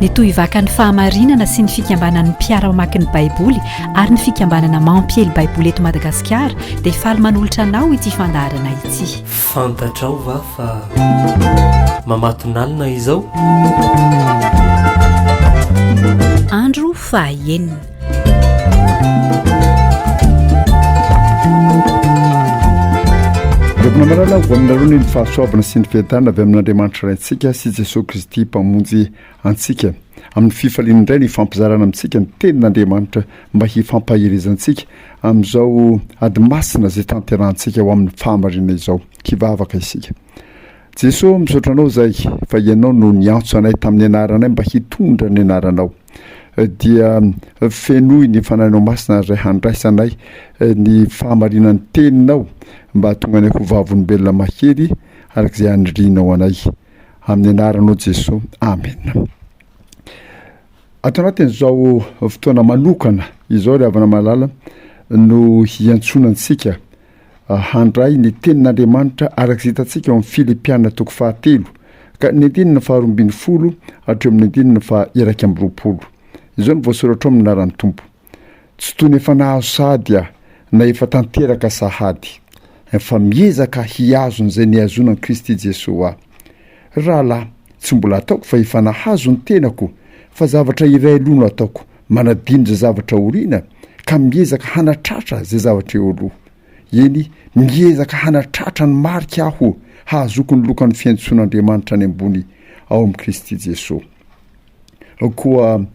Ny Tohivakan'ny Fahamarinana sy ny Fikambanan'ny Mpiara-mamaky ny Baiboly ary ny Fikambanana Mampiely Baiboly eto Madagasikara dia faly manolotra anao ity fandaharana ity. Fantatrao va fa mamatonalina izao? Andro fahaenina. Ravina malala ho aminareo ny fahasoavana sy ny fiadanana avy amin'Andriamanitra Raintsika sy Jesosy Kristy Mpamonjy antsika. Amin'ny fifaliana indray ny fampizarana amintsika ny tenin'Andriamanitra mba hifampaherezantsika amin'izao ady masina izay tanterahantsika ho amin'ny fahamarinana izao. Hivavaka isika. Jeso misaotra anao zay fa ianao no niantso anay tamin'ny anaranay mba hitondra ny anaranao. Dia fenoy ny fanahinao masina izay handraisanay ny fahamarinan'ny teninao mba hahatonga anay ho vavolombelona mahery araka izay anirianao anay. Amin'ny anaranao Jeso. Amena. Ato anatin'izao fotoana manokana izao ry havana malala no hiantsoana antsika handray ny tenin'Andriamanitra araka izay hitantsika ao amin'ny Filipiana toko fahatelo ka ny andininy faharoa ambin'ny folo hatreo amin'ny andininy faha-21. Izao no voasoratra ao amin'ny anaran'ny Tompo. Tsy toy ny efa nahazo sahady aho na efa tanteraka sahady, fa miezaka hihazona izay nihazonan'i Kristy Jesoa ahy. Ry rahalahy, tsy mbola ataoko fa efa nahazo ny tenako, fa zavatra iray aloha no ataoko, manadino izay zavatra aoriana ka miezaka hanatratra izay zavatra eo aloha. Eny, miezaka hanatratra ny marika aho hahazoako ny lokan'ny fiantsoan'Andriamanitra any ambony ao amin'i Kristy Jesoa. Koa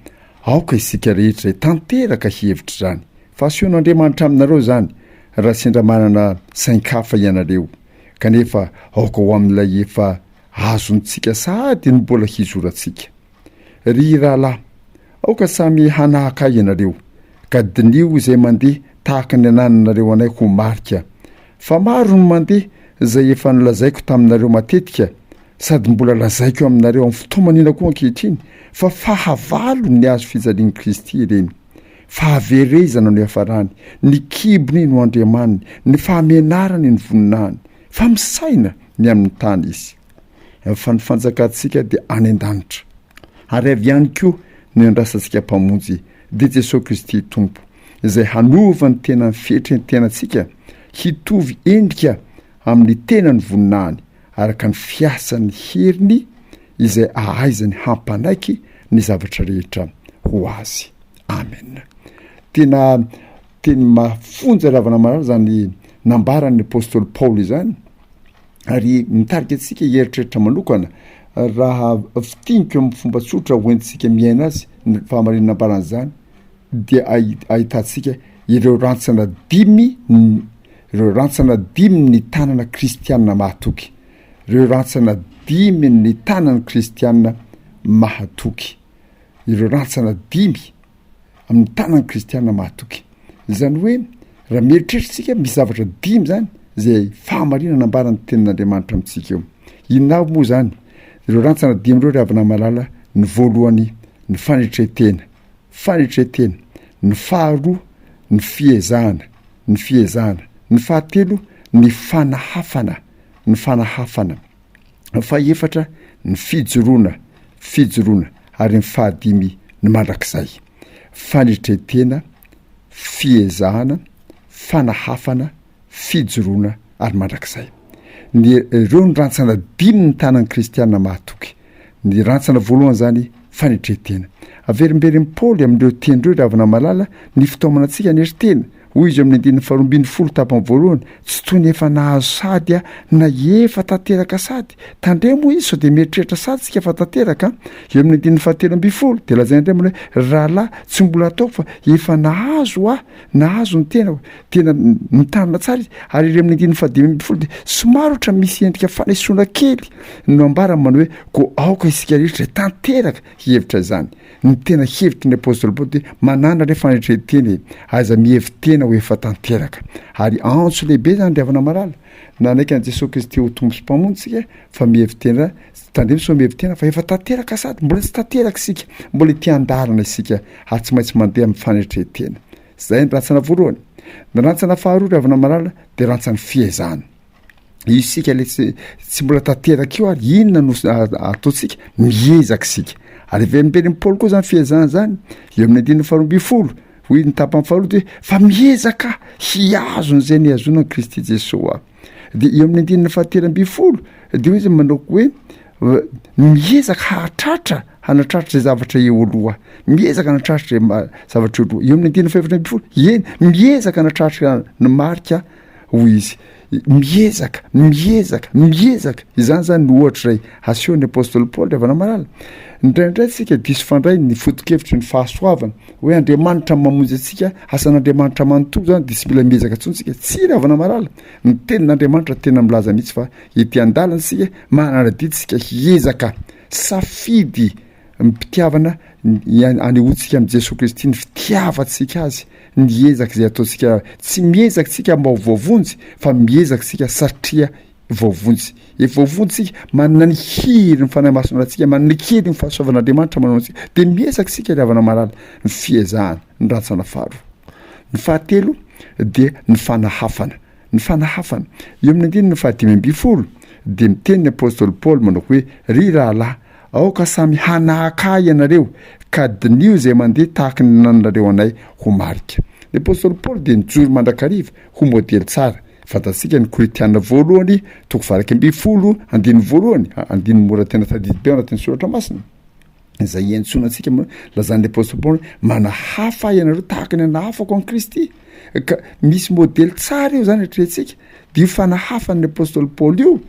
aoka isika rehetra izay tanteraka hihevitra izany, fa asehon'Andriamanitra aminareo izany raha sendra manana sain-kafa ianareo, kanefa aoka ho amin'ilay efa azontsika sahady no mbola hizorantsika. Ry rahalahy, aoka samy hanahaka ahy ianareo, ka diniho izay mandeha tahaka ny anananareo anay ho marika. Fa maro no mandeha izay efa nolazaiko taminareo matetika, sady mbola lazaiko aminareo amin'ny fitaomanina koa ankehitriny, fa fahavalo ny hazo fijalian'i Kristy ireny. Fahaverezana no iafarany, ny kibony no andriamaniny, ny fahamenarany no voninahiny, fa misaina ny amin'ny tany izy. Fa ny fanjakantsika dia any an-danitra, ary avy any koa no iandrasantsika Mpamonjy, dia Jesoa Kristy Tompo, izay hanova ny tenan'ny fietren-tenantsika hitovy endrika amin'ny tenan'ny voninahiny, araka ny fiasan'ny heriny izay ahaizany hampanaiky ny zavatra rehetra ho azy. Amen. Tena teny mafonja ravana marary zany nambaran'ny apostoly Paoly izany ary mitarika antsika hieritreritra manokana raha fitiniko amin'ny fomba tsotra hoentintsika miaina azy ny fahamarinana nambaran'izany dia ahitantsika ireo rantsana dimy ireo rantsana dimy ny tanana kristianina mahatoky ireo rantsana dimy ny tanan'ny kristianina mahatoky ireo rantsana dimy amin'ny tanan'ny kristianina mahatoky izany hoe raha mieritreritra tsika misy zavatra dimy zany zay fahamarinana nambaran'ny tenin'Andriamanitra amintsika eo inona avy moa zany ireo rantsana dimy ireo ry havana malala ny voalohany ny fanetretena fanetretena ny faharoa ny fiezahana ny fiezahana ny fahatelo ny fanahafana ny fanahafana ny fahefatra ny fijoroana fijoroana ary ny fahadimy ny mandrakizay fanetretena fiezahana fanahafana fijoroana ary mandrakizay. Ny ireo ny rantsana dimy ny tanan'ny kristiana mahatoky. Ny rantsana voalohany izany fanetren-tena. Averimberin'i Paoly amin'ireo teny ireo ry havana malala ny fitaomana antsika hanery tena. Hoy izy eo amin'ny andininy faharoa ambin'ny folo tapany voalohany, tsy toy ny efa nahazo sady aho na efa tanteraka sady. Tandremo hoy izy sao dia mieritreritra sady isika fa tanteraka. Eo amin'ny andininy fahatelo ambin'ny folo dia lazainy indray manao hoe ry rahalahy tsy mbola ataoko fa efa nahazo aho, nahazo ny tenako. Tena mitandrina tsara izy ary ery amin'ny andininy fahadimy ambin'ny folo dia somary ohatra misy endrika fanesoana kely no ambarany manao hoe koa aoka isika rehetra izay tanteraka hihevitra izany. Ny tena hevitry ny apostoly Paoly dia manana re fanetren-tena e, aiza mihevi-tena ho efa tanteraka. Ary antso lehibe izany ry havana malala, nanaiky an'i Jesoa Kristy ho Tompo sy Mpamonjy isika fa mihevi-tena, tandremo sao mihevi-tena fa efa tanteraka sady mbola tsy tanteraka isika, mbola ety an-dalana isika ary tsy maintsy mandeha amin'ny fanetren-tena. Zay ny rantsana voalohany. Ny rantsana faharoa ry havana malala de rantsan'ny fiezahana. Isika le tsy tsy mbola tanteraka io ary inona no ataontsika? Miezaka isika. Ary averimberen'i Paoly koa zany fiezahana zany eo amin'ny andininy faharoa ambin'ny folo, hoy ny tapany faharoa de hoe fa miezaka hiazona izay nihazonan'i Kristy Jesoa aho. De eo amin'ny andininy fahatelo ambin'ny folo de hoy izy manao hoe miezaka hahatratra hanatratra zay zavatra eo aloha, miezaka hanatratra zay zavatra eo aloha. Eo amin'ny andininy faha-14, eny miezaka hanatratra ny marika hoy izy. Miezaka, miezaka, miezaka. Izany zany no ohatra izay asehon'ny apostoly Paoly ry havana malala. Indraindray tsika diso fandray ny foto-kevitry ny fahasoavana, hoe Andriamanitra mamonjy antsika, asan'Andriamanitra manontolo zany de tsy mila miezaka intsony tsika. Tsia ry havana malala, ny tenin'Andriamanitra tena milaza mihitsy fa ety an-dalana isika, manana adidy isika hiezaka, safidy mpitiavana anehoantsika amin'i Jesoa Kristy ny fitiavantsika azy, ny ezaka izay ataontsika, tsy miezaka isika mba ho voavonjy fa miezaka isika satria voavonjy. Efa voavonjy isika, manana ny herin'ny Fanahy Masina antsika, manana ny herin'ny fahasoavan'Andriamanitra manao antsika, de miezaka isika ry havana malala, ny fiezahana, ny rantsana faharoa. Ny fahatelo dia ny fanahafana. Ny fanahafana. Eo amin'ny andininy faha-15 dia miteny ny apostoly Paoly manao hoe, Ry rahalahy, aoka samy hanahaka ahy ianareo, ka diniho izay mandeha tahaka ny nananareo anay ho marika. Ny apostoly Paoly dia nijoro mandrakariva ho modely tsara. Fantatsika ny Korintiana voalohany toko 18 andininy voalohany, andininy mora tena tadidy be ao anatin'ny soratra masina. izay iantsoana antsika ma-, lazan'ny apostoly Paoly hoe manahafa ianareo tahaka ny anahafako an'i Kristy, ka misy modely tsara io zany atrehintsika, de io fanahafan'ny apostoly Paoly io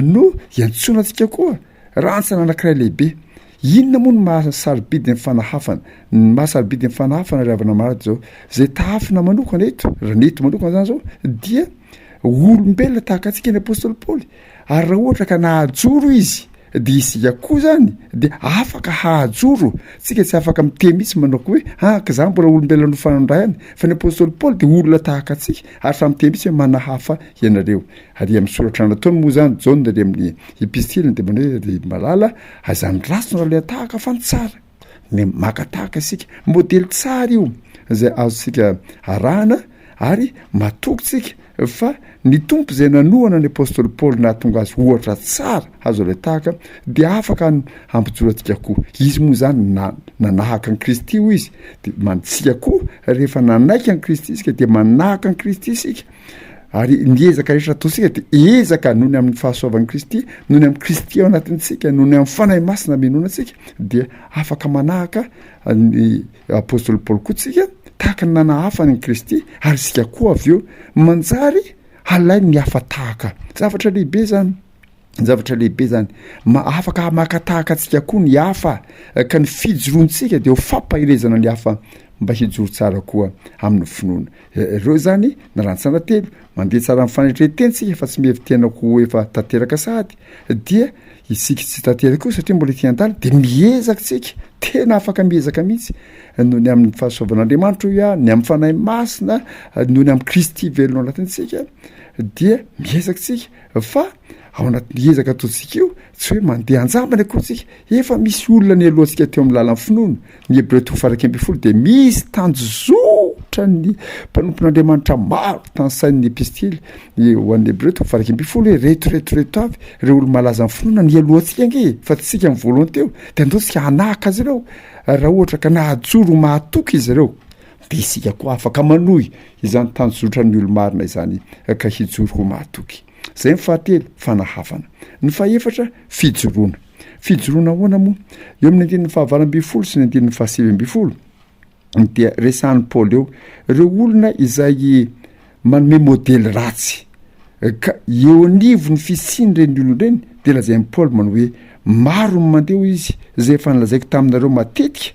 no iantsoana antsika koa, rantsana anankiray lehibe. Inona moa no maha sarobidy ny fanahafana? Ny maha sarobidy ny fanahafana ry havana marina de zao, zay tahafina manokana eto, raha ny eto manokana zany zao dia olombelona tahaka antsika ny apostoly Paoly, ary raha ohatra ka nahajoro izy de isika koa zany de afaka hahajoro, tsika tsy afaka miteny mihitsy manao ko hoe ah ka za mbola olombelona nofanandray ihany, fa ny apostoly Paoly de olona tahaka antsika ary fa miteny mihitsy hoe manahafa ianareo, ary amin'ny soratra nataony moa zany Jaona ry amin'ny epistiliny de manao hoe ry malala aza ny ratsy no alain-tahaka fa ny tsara, ny maka tahaka isika, modely tsara io zay azontsika arahana ary matoky tsika Fa ny Tompo izay nanohana ny apostoly Paoly nahatonga azy ohatra tsara azo alain-tahaka dia afaka hampijoro antsika koa. Izy moa izany na nanahaka an'i Kristy hoy izy, dia mantsika koa rehefa nanaiky an'i Kristy isika dia manahaka an'i Kristy isika. Ary ny ezaka rehetra ataontsika dia ezaka noho ny amin'ny fahasoavan'i Kristy, noho ny amin'i Kristy ao anatintsika, noho ny amin'ny Fanahy Masina minoana antsika dia afaka manahaka ny Apostoly Paoly koa tsika, tahaka ny nanahafany an'i Kristy, ary isika koa avy eo manjary halain'ny hafa tahaka. Zavatra lehibe zany, zavatra lehibe zany. Ma- afaka maka tahaka antsika koa ny hafa, ka ny fijoroantsika de ho fampaherezana ny hafa mba hijoro tsara koa amin'ny finoana. Ireo zany ny rantsana telo, mandeha tsara amin'ny fanetren-tena isika fa tsy mihevi-tena ho efa tanteraka sahady, dia isika tsy tanteraka io satria mbola ety an-tany de miezaka isika, tena afaka miezaka mihitsy noho ny amin'ny fahasoavan'Andriamanitra hoy aho, ny amin'ny Fanahy Masina, noho ny amin'i Kristy velona ao anatintsika dia miezaka isika fa ao anatin'ny ezaka ataontsika io tsy hoe mandeha an-jambany akory isika, efa misy olona nialohantsika teo amin'ny lalan'ny finoana, Ny Hebreo toko faha-11 dia misy tanjozotra ny mpanompon'Andriamanitra maro tanisain'ny epistily ho an'ny Hebreo toko faha-11 hoe reto reto reto avy ireo olo-malaza ny finoana nialohantsika ange e, fa tsy isika ny voalohany teo, dia andao isika hanahaka azy ireo raha ohatra ka nahajoro ho mahatoky izy ireo dia isika koa afaka manohy izany tanjozotran'ny olo-marina izany ka hijoro ho mahatoky. Izay ny fahatelo, fanahafana. Ny fahefatra, fijoroana. Fijoroana ahoana moa? Eo amin'ny andininy faha-18 sy ny andininy faha-19 dia resahan'i Paoly eo ireo olona izay manome modely ratsy ka eo anivon'ny fisian'ireny olona ireny dia lazain'i Paoly manao hoe maro ny mandeha hoy izy izay efa nolazaiko taminareo matetika.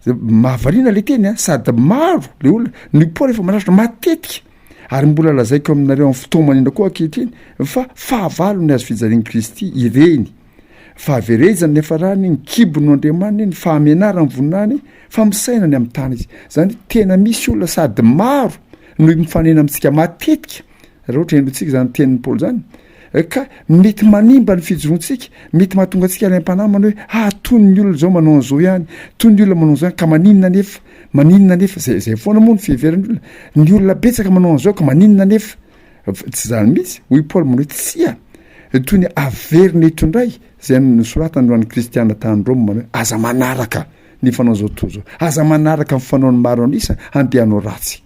Mahavariana le teny a, sady maro le olona no i Paoly efa manaritra matetika ary mbola lazaiko aminareo amin'ny fotoa-manina koa ankehitriny fa fahavalo ny hazo fijalian'i Kristy ireny. Fahaverezany ny hafarany, ny kibony no andriamaniny, ny fahamenarany voninahiny, fa misaina ny amin'ny tany izy. Zany hoe tena misy olona sady maro no mifanena amintsika matetika, raha ohatra henointsika izany tenin'i Paoly izany, ka mety manimba ny fijoroantsika, mety mahatonga antsika alaim-panahy manao hoe ah toy ny olona izao manao an'izao ihany, toy ny olona manao an'izao ihany, ka maninona anefa, maninona anefa, zay zay foana moa ny fiheveran'ny olona, ny olona betsaka manao an'izao ka maninona anefa. Tsy izany mihitsy, hoy Paoly manao hoe tsia, toy ny averina eto indray. izay nosoratany ho an'ny kristiana tany Roma manao hoe aza manaraka ny fanaon'izao tontolo izao, aza manaraka ny fanaon'ny maro an'isa handeha hanao ratsy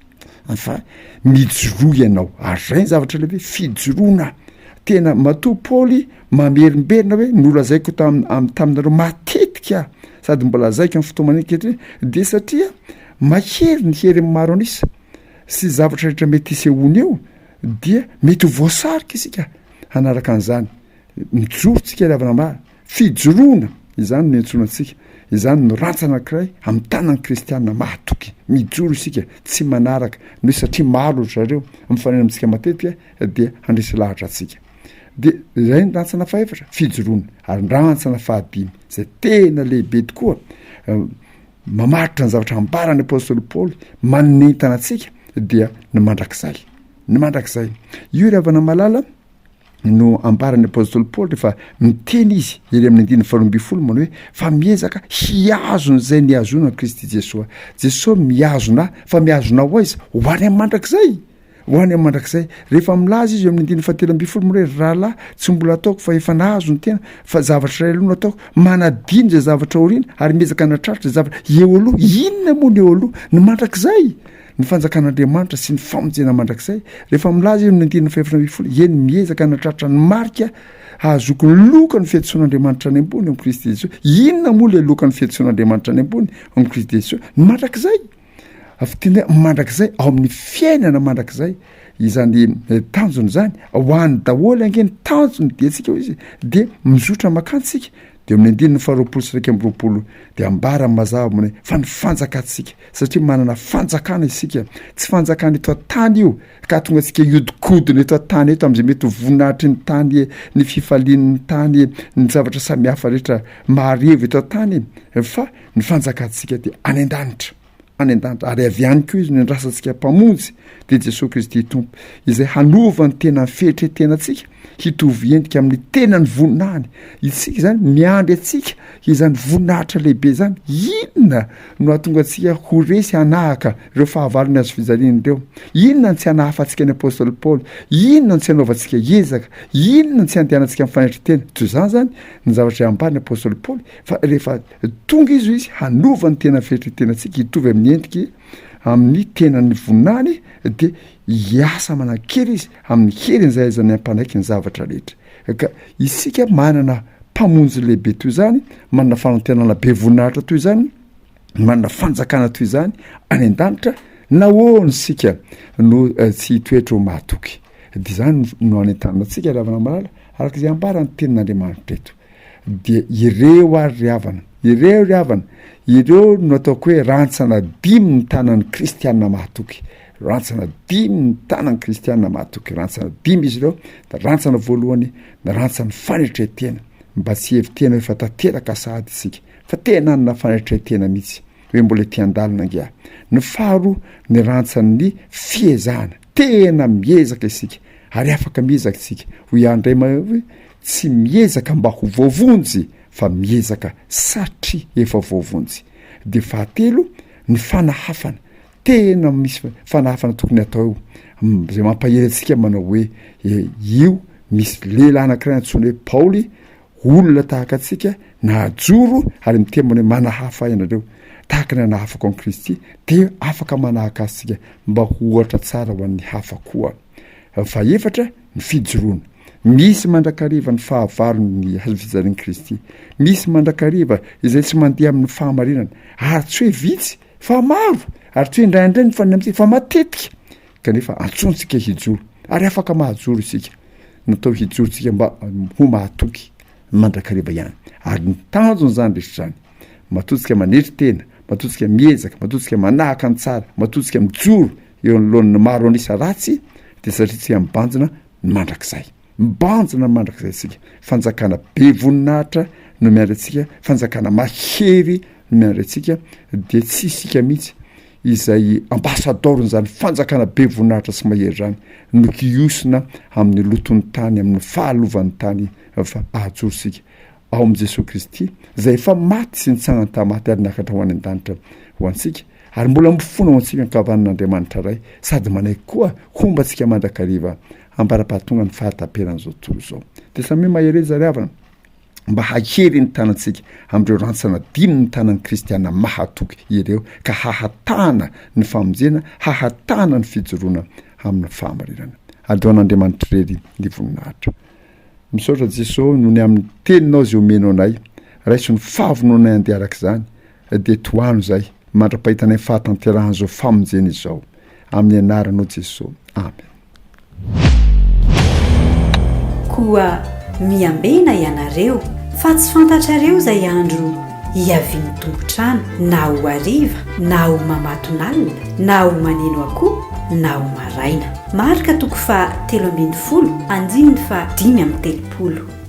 fa mijoroa ianao. Ary izay ny zavatra lehibe, fijoroana. Tena matoa Paoly mamerimberina hoe nolazaiko tam- am- taminareo matetika sady mbola lazaiko amin'ny fotoa maneno ankehitriny dia satria mahery ny herin'ny maro an'isa sy zavatra rehetra mety hisehoany eo dia mety ho voasarika isika hanaraka an'izany. Mijoro tsika ry havana maro. Fijoroana, izany no iantsoana antsika. Izany no rantsana anankiray amin'ny tanan'ny kristiana mahatoky. Mijoro isika, tsy manaraka. Ny hoe satria maro ry zareo mifanena amintsika matetika dia handresy lahatra antsika. Dia izay ny rantsana fahefatra, fijoroana. Ary ny rantsana fahadimy, izay tena lehibe tokoa, mamaritra ny zavatra ambaran'ny apostoly Paoly manentana antsika dia ny mandrakizay. Ny mandrakizay. Io ry havana malala, no ambaran'ny apostoly Paoly rehefa miteny izy ery amin'ny andininy faharoa ambin'ny folo manao hoe fa miezaka hihazona izay nihazona an'i Kristy Jesoa. Jesoa mihazona ahy, fa mihazona ho aiza? Ho any amin'ny mandrakizay, ho any amin'ny mandrakizay. Rehefa milaza izy eo amin'ny andininy fahatelo ambin'ny folo manao hoe ry rahalahy, tsy mbola ataoko fa efa nahazo ny tena, fa zavatra iray aloha no ataoko, manadino izay zavatra aoriana ary miezaka hanatratra izay zavatra eo aloha. Inona moa ny eo aloha? Ny mandrakizay. Ny fanjakan'Andriamanitra sy ny famonjena mandrakizay. Rehefa milaza eo amin'ny andininy faha-14, eny, miezaka hanatratra ny marika hahazoako ny lokan'ny fiantsoan'Andriamanitra any ambony ao amin'i Kristy Jesosy. Inona moa ilay lokan'ny fiantsoan'Andriamanitra any ambony ao amin'i Kristy Jesosy? Ny mandrakizay. Fiteny hoe mandrakizay ao amin'ny fiainana mandrakizay izany eh, tanjona izany. Ho any daholo ange ny tanjony dia antsika hoy izy dia mizotra makany tsika. Dia amin'ny andininy faha-20 sy 21 dia ambara mazava moa hoe fa ny fanjakantsika satria manana fanjakana isika, tsy fanjakana eto an-tany io ka hahatonga antsika hiodikodina eto an-tany eto amin'izay mety ho voninahitry ny tany e, ny fifalian'ny tany e, ny zavatra samihafa rehetra maharevo eto an-tany e, fa ny fanjakantsika dia any an-danitra, any an-danitra, ary avy any koa izy no iandrasantsika Mpamonjy, dia Jesoa Kristy Tompo, izay hanova ny tena fetretenantsika hitovy endrika amin'ny tenan'ny voninahiny. Isika izany miandry antsika izany voninahitra lehibe izany. Inona no hahatonga antsika ho resy hanahaka ireo fahavalon'ny hazo fijaliana ireo? Inona no tsy hanahafantsika ny apostoly Paoly? Inona no tsy hanaovantsika ezaka? Inona no tsy handehanantsika amin'ny fanetren-tena? Toy izany izany ny zavatra izay ambaran'ny apostoly Paoly fa rehefa tonga izy hoy izy hanova ny tena fetretenantsika hitovy amin'ny endriky amin'ny tenan'ny voninahiny dia hiasa manan-kery izy amin'ny heriny izay ahaizany hampanaiky ny zavatra rehetra. Ka isika manana mpamonjy lehibe toy izany, manana fanantenana be voninahitra toy izany, manana fanjakana toy izany any an-danitra, nahoana isika no eh, tsy hitoetra ho mahatoky? De izany no anentanana antsika ry havana malala, araka izay ambaran'ny tenin'Andriamanitra eto. Dia ireo ary ry havana, ireo ry havana, ireo no ataoko hoe rantsana dimy ny tanan'ny kristiana mahatoky. Rantsana dimy ny tanan'ny kristiana mahatoky, rantsana dimy izy ireo, da rantsana voalohany ny rantsan'ny fanetren-tena, mba tsy hihevi-tena hoe efa tanteraka sahady isika, fa tena hanana fanetren-tena mihitsy, hoe mbola ety an-dalana ange aho. Ny faharoa, ny rantsan'ny fiezahana, tena miezaka isika, ary afaka miezaka isika, hoy aho indray hoe tsy miezaka mba ho voavonjy fa miezaka satria efa voavonjy. De fahatelo, ny fanahafana, tena misy fanahafana tokony atao eo, zay mampahery antsika manao hoe io misy lehilahy anankiray antsoina hoe Paoly, olona tahaka antsika nahajoro ary miteny manao hoe manahafa ahy ianareo tahaka ny anahafako an'i Kristy, de afaka manahaka azy tsika mba ho ohatra tsara ho an'ny hafa koa. Fahefatra, ny fijoroana. Misy mandrakariva ny fahavalon'ny hazofijalian'i Kristy. Misy mandrakariva izay tsy mandeha amin'ny fahamarinana, ary tsy hoe vitsy fa maro, ary tsy hoe indraindray ny fanina amintsika fa matetika, kanefa antsointsika hijoro, ary afaka mahajoro isika. Natao hijoro tsika mba ho mahatoky mandrakariva ihany. Ary ny tanjon'izany rehetra izany, matoa tsika manetry tena, matoa tsika miezaka, matoa tsika manahaka ny tsara, matoa tsika mijoro eo anoloan'ny maro an'isa ratsy dia satria tsika mibanjina ny mandrakizay. Mibanjina ny mandrakizay isika. Fanjakana be voninahitra no miandry antsika, fanjakana mahery no miandry antsika, dia tsy isika mihitsy izay ambasadaoron'izany fanjakana be voninahitra sy mahery izany no hiosona amin'ny loton'ny tany, amin'ny fahalovan'ny tany fa ahajoro isika ao amin'i Jesoa Kristy izay efa maty sy nitsangana tamin'ny maty ary niakatra ho any an-danitra ho antsika ary mbola mifona ho antsika ankavanan'Andriamanitra Ray sady manaiky koa homba antsika mandrakariva ambara-pahatonga ny fahataperan'izao tontolo izao. Dia samia mahereza ry havana. mba hahery ny tanantsika amin'ireo rantsana dimin'ny tanan'ny kristiana mahatoky ireo ka hahatana ny famonjena, hahatana ny fijoroana amin'ny fahamarinana. Aleo an'Andriamanitra irery ny voninahitra. Misaotra Jeso noho ny amin'ny teninao izay omenao anay. Raiso ny fahavononanay handeha araka izany dia tohano izay mandra-pahitanay fahatanterahan'izao famonjena izao. Amin'ny anaranao Jeso. Amen. Koa miambena ianareo, fa tsy fantatrareo izay andro hiavian'ny tompon-trano, na ho hariva, na ho mamatonalina, na ho maneno akoho, na ho maraina. Marka toko faha 13, andininy faha 35.